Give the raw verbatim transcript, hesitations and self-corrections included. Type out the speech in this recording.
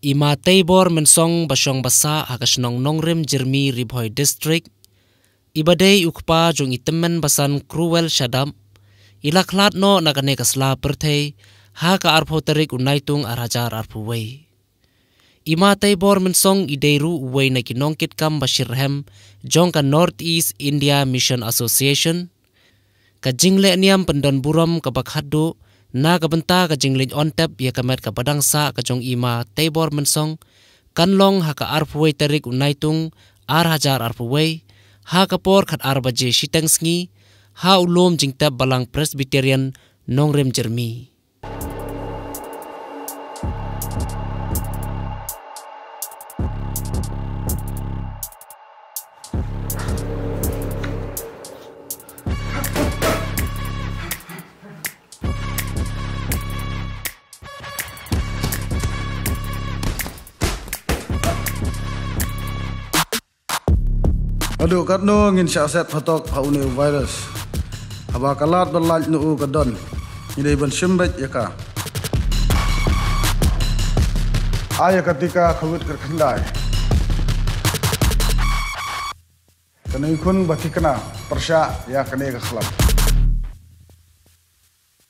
I Ma Teibor Mynsong ba shong ba sah ha ka shnong Nongrim Jyrmi, Ri Bhoi District, i ba dei u kpa jong i tymmen basan Cruel Shadap, i la khlad noh na kane ka sla pyrthei ha ka arphew tarik u Naitung ar hajar arphew wei. I Ma Teibor Mynsong i dei ruh uwei na ki nongkitkam ba shitrhem jong ka North East India Mission Association. Ka jingleh niam pyndon burom kaba khatduh na ka bynta ka jingleit on tep ïa ka met kaba dang sah ka jong i Ma Teibor Mynsong kan long ha ka arphew wei tarik u Naitung ar hajar arphew wei, ha ka por khatar baje shiteng sngi, ha u lum jingtep Balang Presbyterian Nongrim Jyrmi. Haduh katno ngin shah set phatok ha une u virus? Haba ka lad ba lait na u ka don, ngi dei ban shim beit ïa ka. Ai ïa ka tika Covid kyrkhyndai. Kane khun ba thikna pyrshah ïa kane ka khlam.